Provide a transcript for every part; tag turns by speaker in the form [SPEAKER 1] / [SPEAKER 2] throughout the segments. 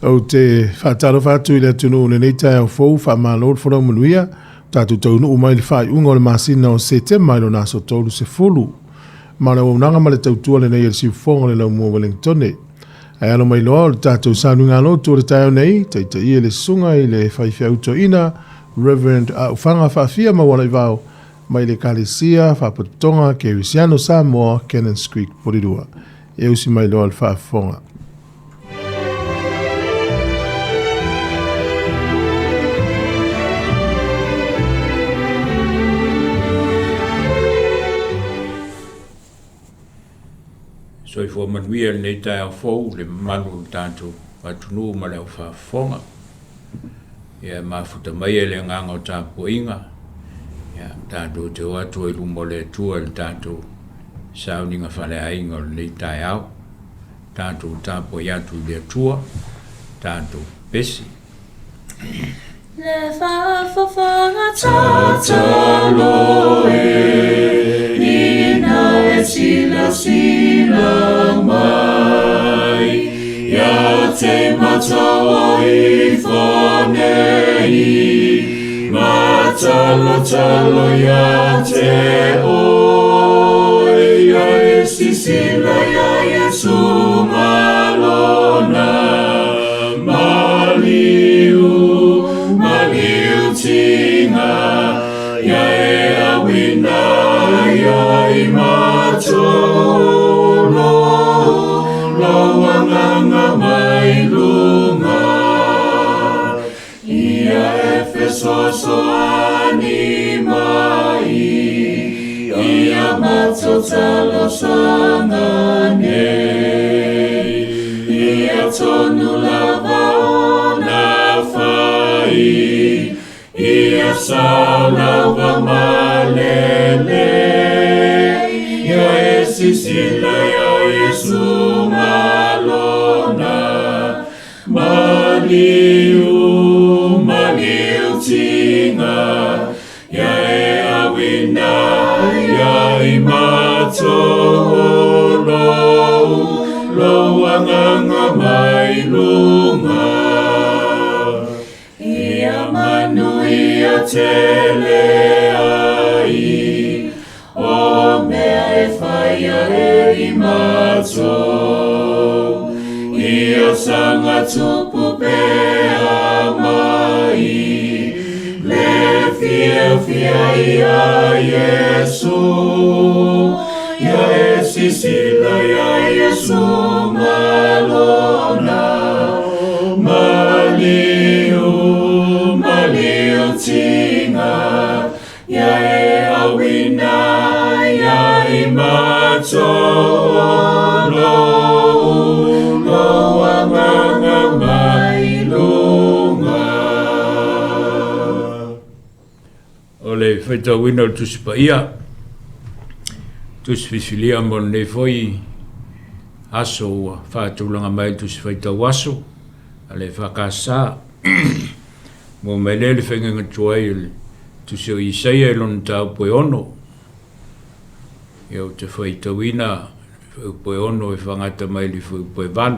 [SPEAKER 1] Ou te faatalofa atu i le atunuu i lenei taeao fou, faamalo le folau manuia. Tatou taunuu mai i le faaiuga o le masina o Setema i lona aso 30. Ma o le auaunaga ma le tautua lenei a le siufofoga o le Laumua o Ueligitone. Ae alo mai loa o le tatou sauniga lotu o le taeao nei, taitaia le susuga i le faifeau toeaina Reverend Aufaga Faafia Maualaivao mai le Ekalesia Faapotopotoga Kerisiano Samoa, Cannons Creek, Porirua. E usi mai loa le faafofoga.
[SPEAKER 2] Soifua manuia lenei taeao fou le mamalu o le tatou atunuu ma le au faafofoga. Ia mafuta mai e le agaga o tapuaiga, ia tatou te o atu ai luma o le Atua i le tatou sauniga faleaiga o lenei taeao. Tatou tapuai atu i le Atua, tatou pese.
[SPEAKER 3] Le faafofoga tatalo e, ina e silasila mai, ia te mataua ifo nei, matalotalo ia te oe, ia e sisila ia Iesu malona. Maliu, maliu tinga, ia e awina ia i matou lo, lou agaga mai luga. Ia e fesoasoani mai, ia matou talosaga nei. Ia tonu lava ona fai, ia sao lava ma lelei. Ia e sisila ia Iesu malona, Maliu, maliu tinga, ia e awina, ia i matou lou, lou agaga mai luga. Ia manuia tele ai, O mea e whaia e i matou, Ia sanga tupu pea mai, Le fiafia ia Iesu, Ia e sisila ia Iesu malona, Maliu, maliu tinga, Ia e awina ia i matou lou, lou agaga mai luga.
[SPEAKER 2] O le faitauina o le Tusi Paia, Tusi Filifilia mo lenei foi aso ua faatulaga mai le Tusi Faitau Aso a le EFKS. Maua mai lea le faiga tuai o le Tusi o Isaia i lona mataupu e 6. Ia ou te faitauina le fuaiupu e 6 e faagata mai i le fuaiupu e 8.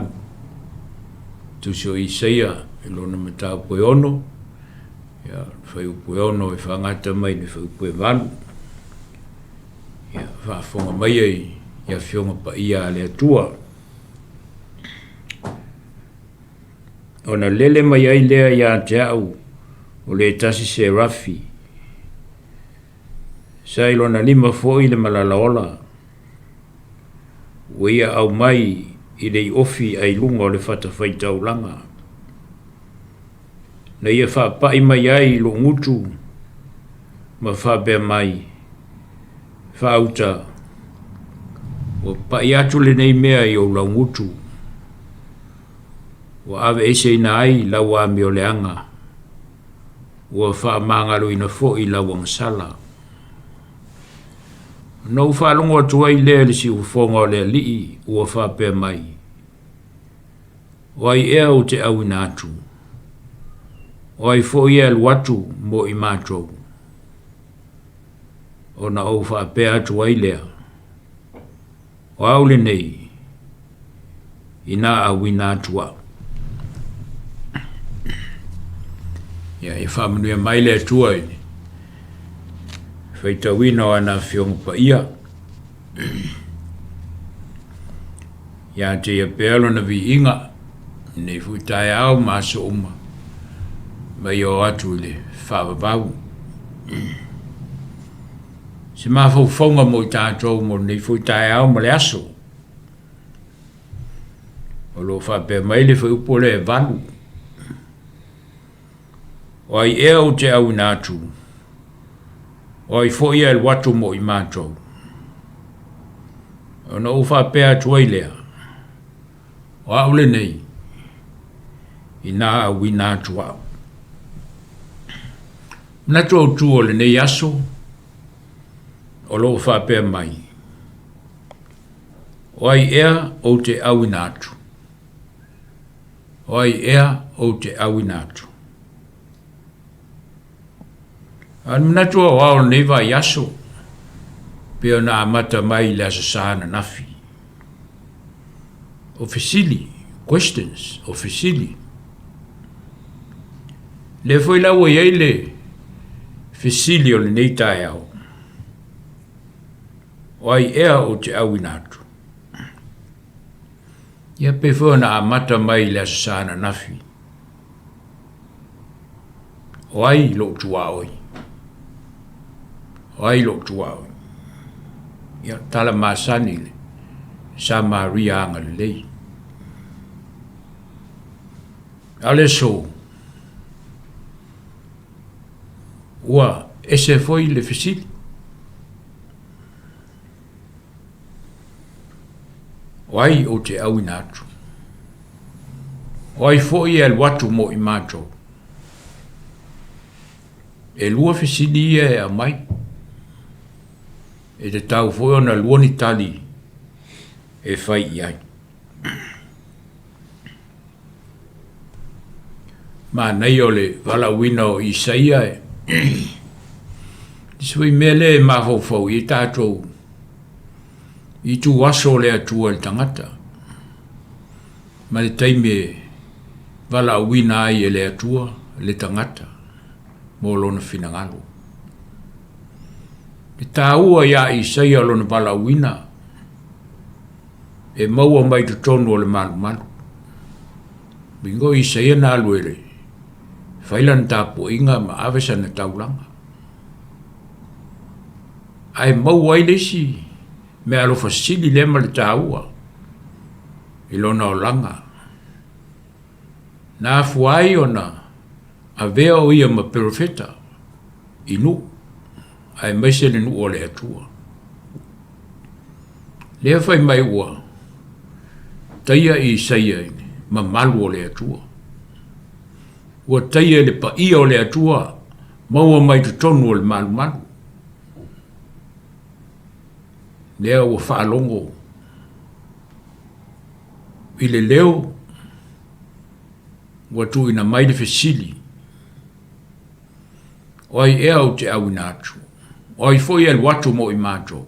[SPEAKER 2] Tusi o Isaia i lona mataupu e 6, ia le fuaiupu e 6 e faagata mai i le fuaiupu e 8. Ia faafofoga mai i Afioga Paia a le Atua. Ona lele mai ai lea ia te au o le tasi serafi, sa i lona lima foi le malalaola, ua ia aumai i le iofi ai luga o le fatafaitaulaga, na ia faapai mai ai i lou gutu ma faapea mai, Faauta, ua pai atu lenei mea i ou laugutu, ua aveeseina ai lau amioleaga, ua faamagaloina foi lau agasala. Ona ou faalogo atu ai lea i le siufofoga o le Alii ua faapea mai, O ai ea ou te auina atu? O ai foi e alu atu mo i matou? Ona ou faapea atu ai lea, O au lenei, inā auina atu au. Ia, ia faamanuia mai le Atua i le faitauina o ana Afioga Paia. Ia te ia pea lona viiga, nei foi taeao ma aso uma, ma ia o atu i le faavavau. Se mafaufauga mo i tatou mo lenei foi taeao ma le aso. O lo o faapea mai le fuaiupu lea e 8. O ai ea ou te auina atu? O ai foi e alu atu mo i matou? Ona ou faapea atu ai lea, o au lenei, inā auina atu au. Manatu autu o lenei aso, o lo o faapea mai, o ai ea ou te auina atu? O ai ea ou te auina atu? A o le manatu aoao o lenei vaiaso, pei ona amata mai i le Aso Sa ananafi. O fesili, questions, o fesili. Lea foi la ua i ai le fesili o lenei taeao. O ai ea ou te auina atu? Ia pei foi ona amata mai i le Aso Sa ananafi. O ai lou tuaoi? O ai lou tuaoi? Ia, tala masani le Samaria agalelei. A o le aso, ua ese foi le fesili. O ai ou te auina atu? O ai foi e alu atu mo i matou? E lua fesili ia e aumai. E tatau foi ona lua ni tali e fai i ai. Manaia o le valaauina o Isaia e isi foi mea lea e mafaufau i ai tatou i ituaso o le Atua i le tagata ma le taimi e valaauina ai e le Atua le tagata mo lona finagalo. E taua ia Isaia lona valaauina e maua mai totonu o le malumalu. Bingo o Isaia na alu e fai lana tapuaiga ma ave sana taulaga. Ae maua ai le isi meaalofa sili lea ma le taua i lona olaga. Na afua ai ona avea o ia ma perofeta i nuu, aemaise le nuu o le Atua. Lea fai mai ua taia Isaia i le mamalu o le Atua. Ua taia i le paia o le Atua maua mai totonu o le malumalu. Lea ua faalogo i le leo ua tuuina mai le fesili, O ai ea ou te auina atu? O ai foi e alu atu mo i matou?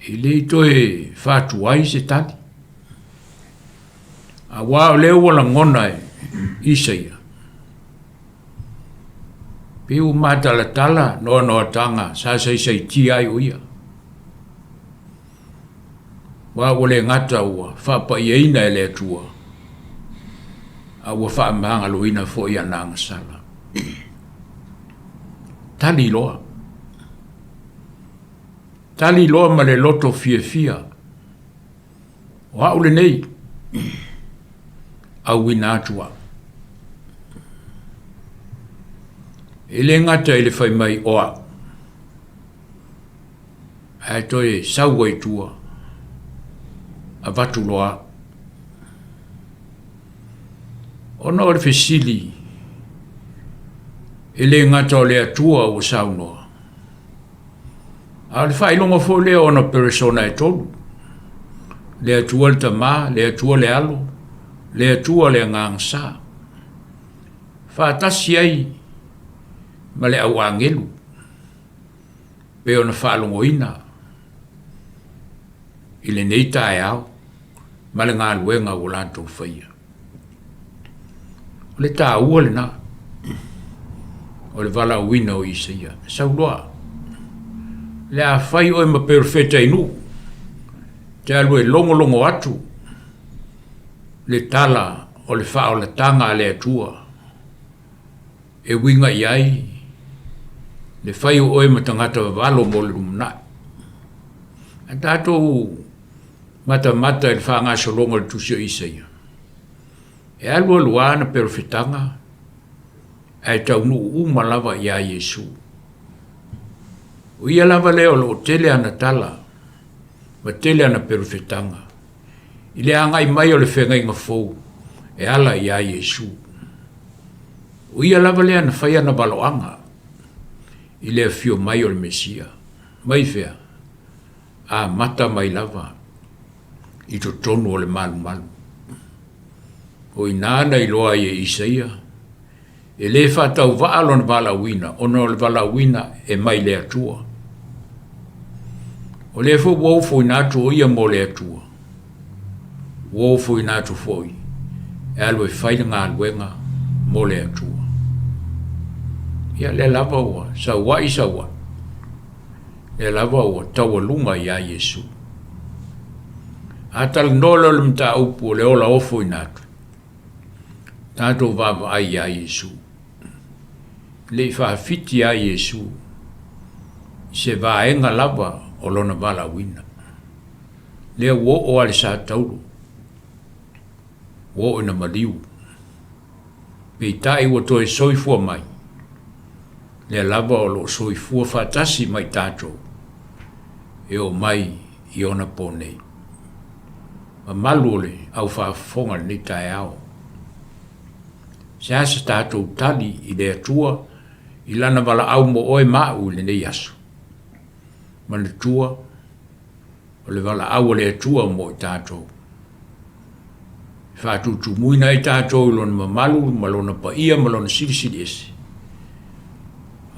[SPEAKER 2] E le i toe faatua ai se tali. Aua o lea ua lagona e Isaia, pei ua matalatala noanoataga sa saisaitia ai o ia. Aua ua le gata ua faapaiaina e le Atua, a ua faamagaloina foi ana agasala. Tali loa. Tali loa ma le loto fiafia. O au lenei, auina atu au. E le gata i le fai mai o au, ae toe sau ai tua, avatu loa au. Ona o le fesili, e le gata o le Atua ua saunoa, A o le faailoga foi lea o ona peresona e tolu, le Atua le Tama, le Atua le Alo, le Atua le Agaga Sa, faatasi ai ma le au agelu, pei ona faalogoina i lenei taeao ma le galuega ua latou faia. O le taua lena o le valaauina o Isaia. Sau loa. Le a fai oe ma perofeta i nuu, te alu e logologo atu le tala o le faaolataga a le Atua e uiga i ai le fai o oe ma tagata vavalo mo le lumanai. A tatou matamata i le faagasologa o le tusi o Isaia, e alualu lava ana perofetaga ae taunuu uma lava ia Iesu. O ia lava lea o lo o tele ana tala ma tele ana perofetaga i le agai mai o le feagaiga fou e ala ia Iesu. O ia lava lea na fai ana valoaga i le afio mai o le Mesia. Mai fea? Amata mai lava i totonu o le malumalu. O i ina na iloa ai e Isaia, e le faatauvaa lona valaauina ona o le valaauina e mai le Atua. O lea foi ua ofoina atu o ia mo le Atua, ua ofoina atu foi e alu e fai le galuega mo le Atua. Ia lea lava ua saua'i saua'i, lea lava ua taualuga ia Iesu. A talanoa loa i le mataupu o le ola ofoina atu, tatou vaavaai ia Iesu. E le i faafiti ia Iesu i se vaega lava o lona valaauina. Lea ua oo lava i le sa taulu, ua oo ina maliu. Peitai ua toe soifua mai, lea lava o lo o soifua faatasi ma i tatou e oo mai i ona po nei. Mamalu o le au faafofoga i lenei taeao. Se a se tatou tali i le Atua i Lana valaau mo oe ma au i lenei aso? Manatua, o le valaau a le Atua mo i tatou. E faatutumuina ai tatou i Lona mamalu ma Lona paia ma Lona silisili ese,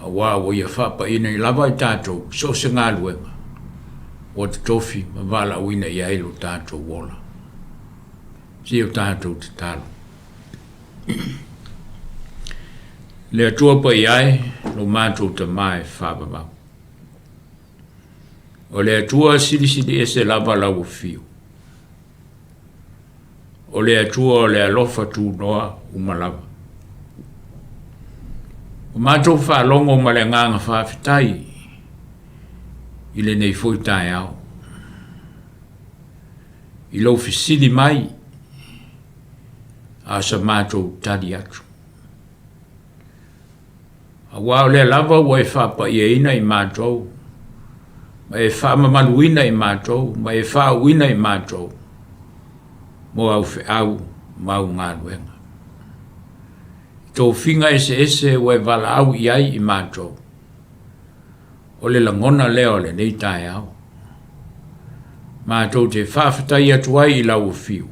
[SPEAKER 2] aua ua Ia faapaia nei lava i tatou i so o se galuega ua totofi ma valaauina i ai lo tatou ola. Se o tatou tatalo. Le Atua paia e, lo matou Tama e faavavau. O le Atua silisili ese lava lau afio. O le Atua o le alofa tunoa uma lava. O matou faalogo ma le agaga faafetai i lenei foi taeao. I lou fesili mai, a o sa matou tali atu. Aua o lea lava ua e faapaiaina i matou, ma e faamamaluina i matou, ma e faauuina i matou, mo au feau ma au galuega. I tofiga eseese ua e valaau i ai i matou, o le lagona lea o lenei taeao. Matou te faafetai atu ai i lau afio,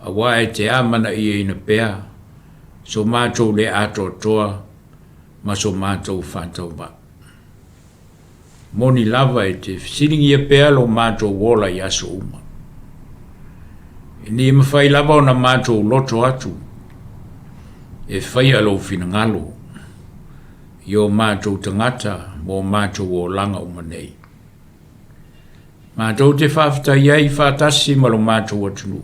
[SPEAKER 2] aua e te amanaiaina pea so matou le atoatoa ma so matou faatauvaa. Moni lava e te fesiligia pea lo matou ola i aso uma. E le mafai lava ona matou loto atu e faia lou finagalo i o matou tagata ma o matou olaga uma nei. Matou te faafetai ai faatasi ma lo matou atunuu,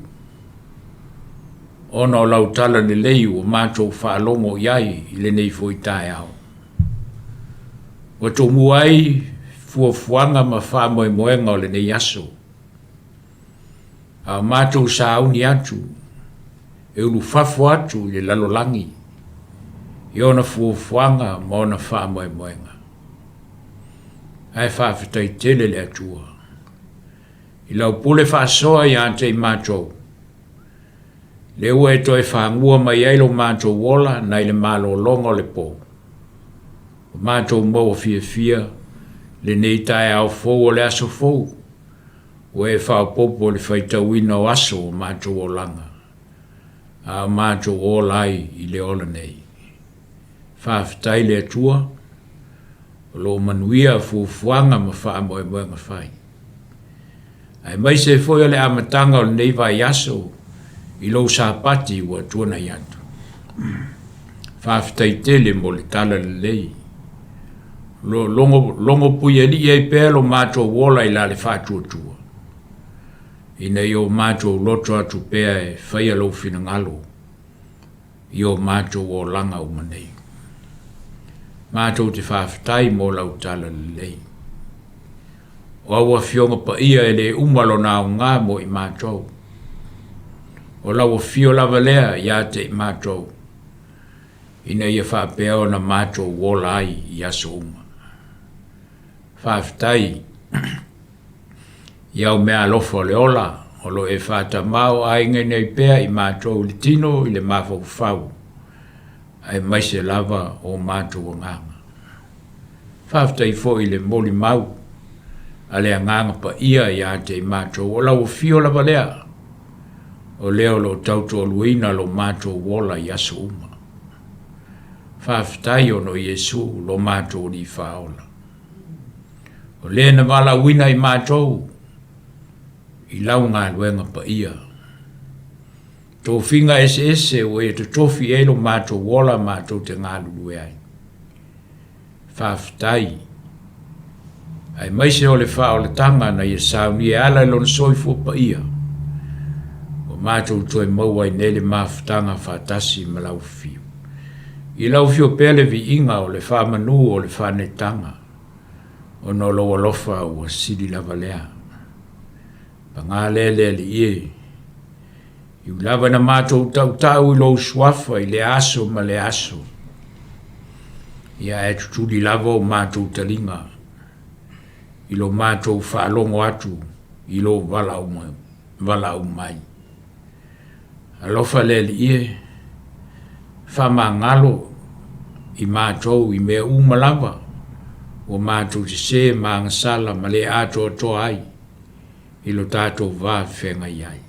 [SPEAKER 2] ona o lau tala lelei ua matou faalogo i ai i lenei foi taeao. Ua tomua ai fuafuaga ma faamoemoega o lenei aso, a o matou sauni atu e ulufafo atu i le lalolagi i ona fuafuaga ma ona faamoemoega. Ae faafetai tele le Atua i lau pule faasoa ia te i matou, lea ua e toe fagua mai ai lo matou ola nai le malologa o le po. Ua matou maua fiafia lenei taeao fou o le aso fou, ua e faaopoopo i le faitauina o aso o matou olaga, a o matou ola ai i le ola nei. Faafetai le Atua, o lo o manuia fuafuaga ma faamoemoega fai. Aemaise foi o le amataga o lenei vaiaso i lou Sapati ua tuanai atu. Faafetai tele mo le tala lelei. Lo logo, logo puialii ai pea lo matou ola i la le faatuatua, ina ia o matou loto atu pea e faia lou finagalo i o matou olaga uma nei. Matou te faafetai mo lau tala lelei. O au Afioga Paia e le uma lona aoga mo i matou. O lau afio lava lea ia te i matou, ina ia faapea ona matou ola ai i aso uma. Faafetai i au meaalofa o le ola o lo o e faatamao-aigaina ai pea i matou i le tino i le mafaufau, aemaise lava o matou agaga. Faafetai foi i le molimau a le Agaga Paia ia te i matou, o lau afio lava lea, o lea o lo o tautoaluaina lo matou ola i aso uma. Faafetai ona o Iesu lo matou Alii Faaola. O le na valaauina i matou i lau galuega paia. Tofiga eseese ua e totofi i ai lo matou ola matou te galulue ai. Faafetai, aemaise o le faaolataga na ia saunia e ala i Lona soifua paia, ua matou toe maua ai nei le mafutaga faatasi ma Lau Afio. I Lau Afio pea le viiga o le faamanu o le faanetaga, ona o Lou alofa ua sili lava lea. Paga lea le Alii e, I ui lava ina matou tautau i lou suafa i lea aso ma lea aso, ia ae tutuli lava o matou taliga i lo matou faalogo atu i lou valaau mai. Alofa le Alii e, faamagalo i matou i mea uma lava ua matou sese ma agasala ma le atoatoa ai i lo tatou va feagai ai.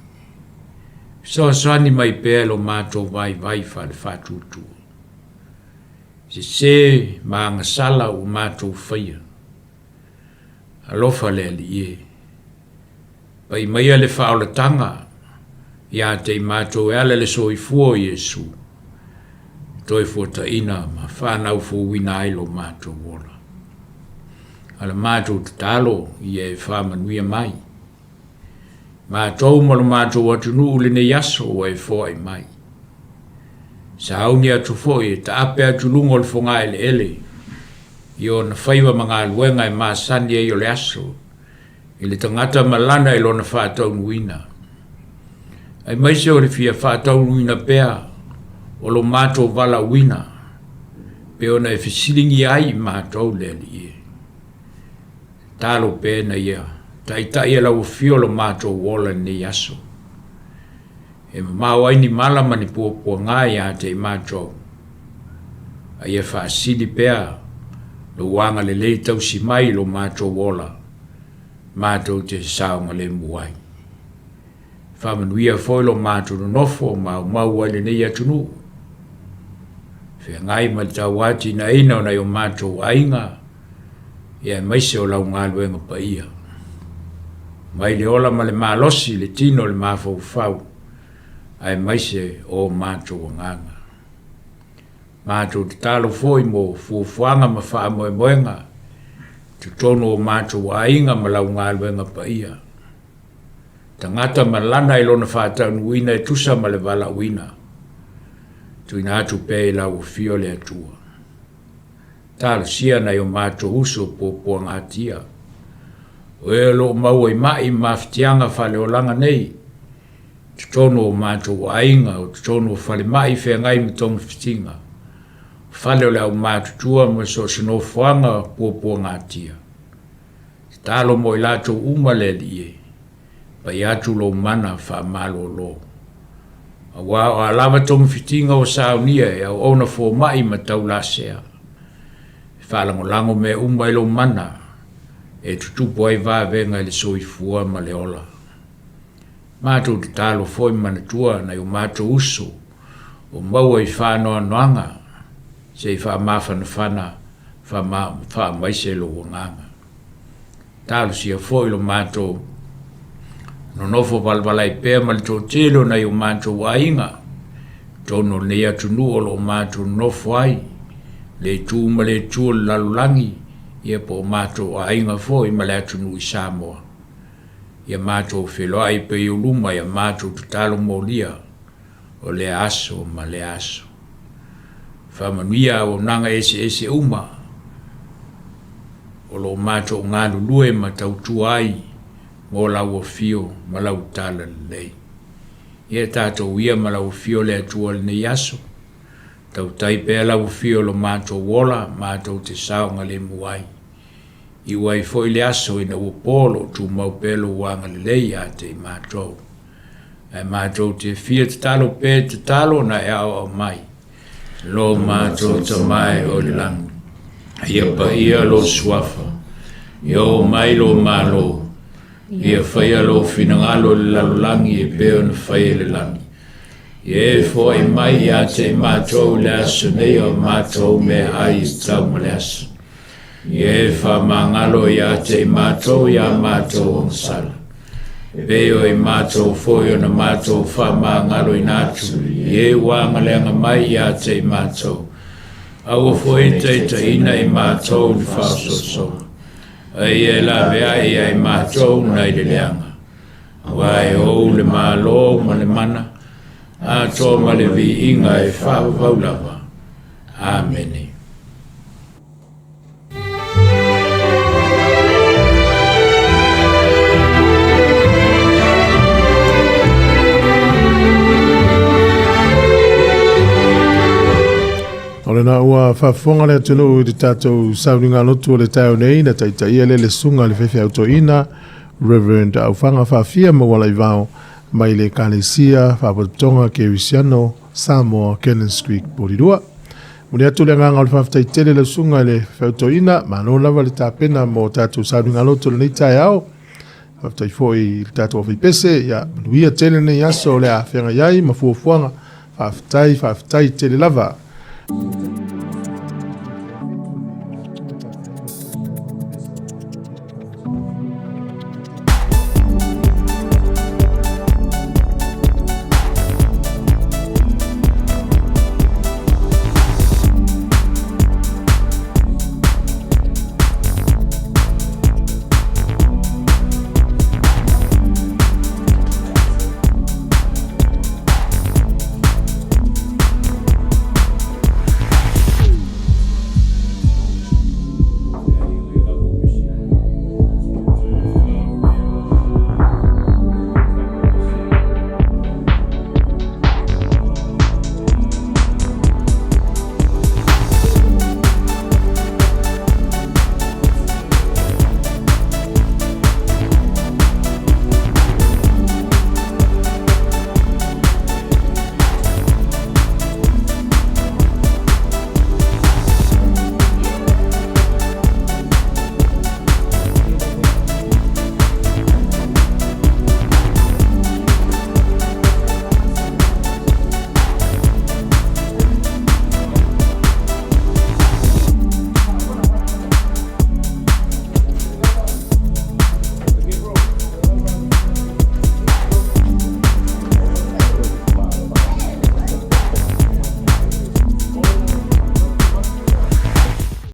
[SPEAKER 2] Fesoasoani mai pea i lo matou vaivai faale-faatuatua. Sese ma agasala ua matou faia. Alofa le Alii e. Pai maia le faaolataga ia te i matou e ala i le soifua o Iesu, e toe fuataina ma faanaufouina ai lo matou ola. A le matou tatalo ia e faamanuia mai. Matou ma lo matou atunuu i lenei aso ua e foai mai. Sauni atu foi e taape atu i luga o le fogaeleele i ona faiva ma galuega e masani ai o le aso i le tagata ma lana i lona faataunuuina, aemaise o le fia faataunuuina pea o lo matou valaauina pei ona e fesiligia ai i matou le Alii e. Tatalo pea ina ia taitai e lau Afio lo matou ola i lenei aso, e mamao ai ni mala ma ni puapuaga ia te i matou, a ia faasili pea lou agalelei tausi mai i lo matou ola matou te saogalemu ai. Faamanuia foi lo matou nonofo maumau ai lenei atunuu, feagai ma le tauatiaeina o nai o matou aiga, ia aemaise o lau galuega paia. Mai le ola ma le malosi i le tino o le mafaufau, aemaise o matou agaga. Matou tatalo foi mo fuafuaga ma faamoemoega i totonu o matou aiga ma lau galuega paia. Tagata ma lana i lona faataunuuina e tusa ma le valaauina. Tuuina atu pea i lau afio le Atua. Talosia nai o matou uso puapuagatia, o e o lo o maua i mai ma mafatiaga faaleolaga nei, i totonu o matou aiga, o totonu o falemai feagai ma togafitiga, fale o le aumatutua ma so o se nofoaga puapuagatia. Tatalo mo i latou uma le Alii e, pai atu lou mana faamalolo. Aua o a lava togafitiga ua saunia e auauna fomai ma taulasea, e faalagolago mea uma i lou mana e tutupu ai vavega i le soifua ma le ola. Matou tatalo foi manatua nai o matou uso o maua i faanoanoaga se i faamafanafana faamaise lou agaga. Talosia foi lo matou Nonofo valavala ai pea ma le toatele o nai o matou aiga i totonu o lenei atunuu o lo o matou nonofo ai, le itu ma le itu o le lalolagi, ia po o matou aiga foi ma le atunuu i Samoa. Ia matou feiloai pea i ou luma ia matou tatalo molia o lea aso ma lea aso. Faamanuia auaunaga eseese uma o lo o matou galulue ma tautua ai mo lau afio ma lau talalelei. Ia tatou ia ma lau afio le Atua i lenei aso, tautai pea lau afio i lo matou ola matou te saogalemu ai. Iu ai foi le aso ina ua po o lo o tumau pea lou agalelei ia te i matou. Ae matou te fia tatalo pea i tatalo na e aoao mai. Lo matou Tama e oe i le lagi, ia paia lou suafa, ia oo mai lou Malo, ia faia lou finagalo i le lalolagi e pei ona faia i le lagi. Ia e foai mai ia te i matou i le aso nei o matou meaai e tatau ma le aso. Ia e faamagalo ia te i matou i a matou agasala, e pei o i matou foi ona matou faamagaloina atu i e ua agaleaga mai ia te i matou. Aua foi e taitaiina i matou i le faaosoosoga, a ia e laveai ia i matou nai le leaga. Aua e ou le Malo ma le mana, atoa ma le viiga e faavavau lava. Amene.
[SPEAKER 1] O lena ua faafofoga le atunuu i le tatou sauniga lotu o le taeao nei na taitaia lea le susuga i le faifeau toeaina Reverend Aufaga Faafia Maualaivao mai le Ekalesia Faalapotopotoga Kerisiano Samoa Cannons Creek Porirua. Momoli atu le agaga o le faafetai tele i lau susuga i le faifeau-toeaina, malo lava le tapena mo tatou sauniga loto i lenei taeao. Faafetai foi i le tatou aufaipese, ia manuia tele lenei aso o le a feagai ai ma fuafuaga. Faafetai, faafetai tele lava.